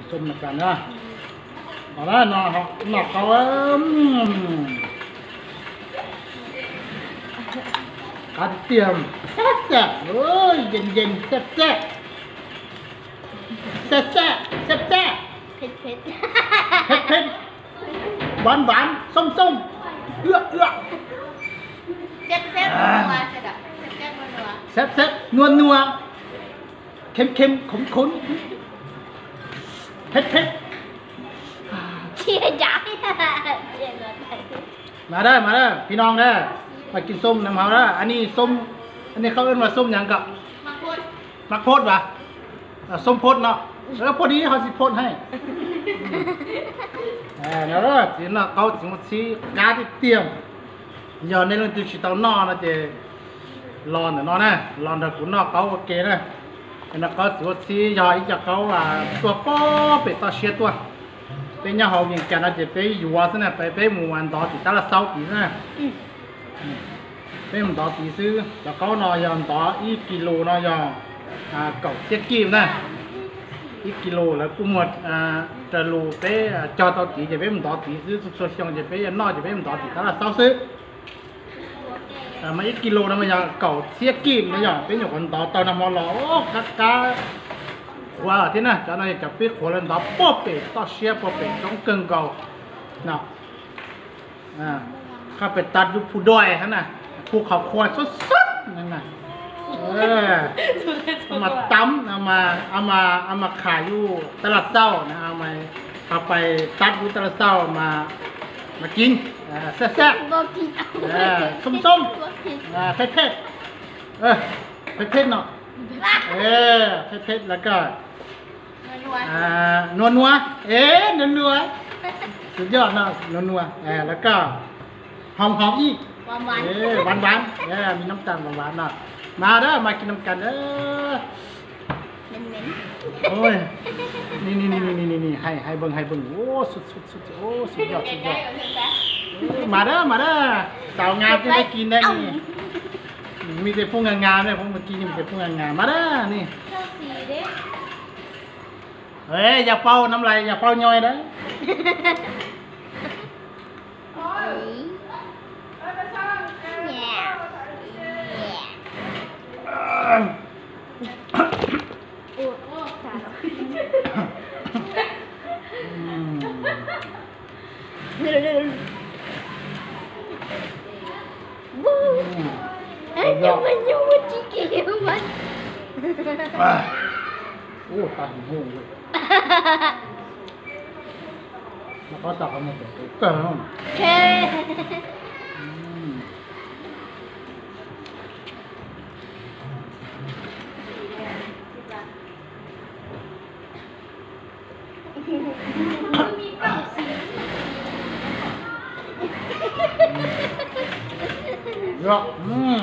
ຊົມນຳກັນນະ. ເອົາລະເນາະ ເຮົານອກເຂົາ ເອີ ອືມ ການຕຽມແຊບໆ ໂອ້ຍ ເຢັນໆ ແຊບໆ ແຊບໆ ແຊບໆ ເຜັດໆ ເຜັດໆ ຫວານໆ ສົ້ມໆ ເອືອກໆ ແຊບໆ ອ່າ ນົວໆ ແຊບໆ ນົວໆ ແຊບໆ ນົວໆ ເຄັມໆ ຂົມໆ ເຜັດໆ ເຈຍຈາຍ ມາເດີ ມາເດີ ພີ່ນ້ອງເດີ ມາກິນສົ້ມນຳເຮົາເດີ. ອັນນີ້ສົ້ມ ອັນນີ້ເຂົາເອີ້ນວ່າສົ້ມຫຍັງເກາະ? ໝາກໂພດ ໝາກໂພດຫວາ? ເອີ ສົ້ມໂພດເນາະ. ເອີ ພໍດີເຮົາຊິໂພດໃຫ້ ເອີ ເດີ ຊິເນາະ ເຂົາຊິ ຊິກາຕິຕຽມ ຢໍ່ໃນເລື່ອງຕິວຊິຕອນນໍນະເຈ ລອນເນາະນະ ລອນເດີ ກູນອກເຂົາໂອເຄນະ ເນາະ ເຂົາຊິວ່າຊິຢໍ່ອີກຈາກເຂົາວ່າຕົວປໍເປຕອເຊຍຕົວ ເປັນຍາເຮົາວຽງຈັນນະເຈ ເປັນຢູ່ວ່າຊັ້ນນະ ໄປ ເປັນໝູ່ອັນດອຕີຕາລະຊາວປີນະ ອືມ ເປັນໝູ່ດອຕີຊື່ ແລ້ວເຂົາເນາະ ຢໍ່ດອອີກກິໂລເນາະ ຢໍ່ ອ່າ ເກົ້າເຈັດກີບນະ ອີກກິໂລ ແລ້ວກູໝົດ ອ່າ ຕະໂລເປ ອ່າ ຈອດເອົາຕີ ຈະເປັນໝູ່ດອຕີຊື່ ສຸດຊ່ວງຈະເປັນນອກ ຈະເປັນໝູ່ດອຕີຕາລະຊາວຊື່ ອ່າ ມາອີກກິໂລນະ ມາຢາເກົ້າເຈັດກີບນະ ຢໍ່ ເປັນຢູ່ຄົນຕໍ່ ຕໍ່ນຳມາລໍ ໂອ້ ຄັກກາ ຂົວທີ່ນະ ຈະໜ້ອຍຈະປິດຂົວແລ້ວດອກ ໂປ້ເປ ຕໍ່ເຊຍ ໂປ້ເປ ຕ້ອງເກິ່ງເກົ່າເນາະ. ອ່າ ເຂົ້າໄປຕັດຢູ່ພູດອຍຫັ້ນນະ ພູເຂົາຄວາຍສົດໆ ນັ້ນນະ ເອີ ເອົາມາຕຳ ເອົາມາ ເອົາມາ ເອົາມາຂາຍຢູ່ຕະຫຼາດເຊົ້ານະ ເອົາມາ ເອົາໄປຕັດຢູ່ຕະຫຼາດເຊົ້າ ມາ ມາກິນ ເອີ ແຊບໆ ບໍ່ກິນ ເອີ ສົ້ມໆ ບໍ່ກິນ ເອີ ເຜັດໆ ເອີ ເຜັດໆ ເນາະ ເອີ ເຜັດໆ ແລ້ວກໍ ນົວໆ ອ່າ ນົວໆ ເອີ ນົວໆ ສຸດຍອດເນາະ ນົວໆ ເອີ ແລ້ວກໍຫອມໆ ອີກ ຫວານໆ ເອີ ຫວານໆ ເອີ ມີນ້ຳຕານຫວານໆ ເນາະ. ມາເດີ ມາກິນນຳກັນເດີ ເໝັນໆ ໂອ້ຍ ນີ້ໆ ໃຫ້ ໃຫ້ເບິ່ງ ໃຫ້ເບິ່ງ ໂອ້ ສຸດໆ ໂອ້ ສຸດຍອດ ສຸດຍອດ ເອີ ມາເດີ ມາເດີ ສາວງາມຈະໄດ້ກິນໄດ້ນີ້ ມີແຕ່ຜູ້ງາມໆ ເດີ ພວກເມື່ອກີ້ນີ້ມີແຕ່ຜູ້ງາມໆ ມາເດີ ນີ້ ເຈົ້າສີເດ້. ເອີຍ ຢ່າເປົ່ານ້ຳລາຍ ຢ່າເປົ່າຍ່ອຍເດີ. ອືມ ເອີຍ ຢ່າມາຫຍຸ້ງ ມັນຊິກິນມັນ ອ່າ ໂອ້ ຕາຫູເລີຍ ແລ້ວກໍຕັກເອົາມາເຕີມ ເອີ ອືມ. ເນາະ ອືມ.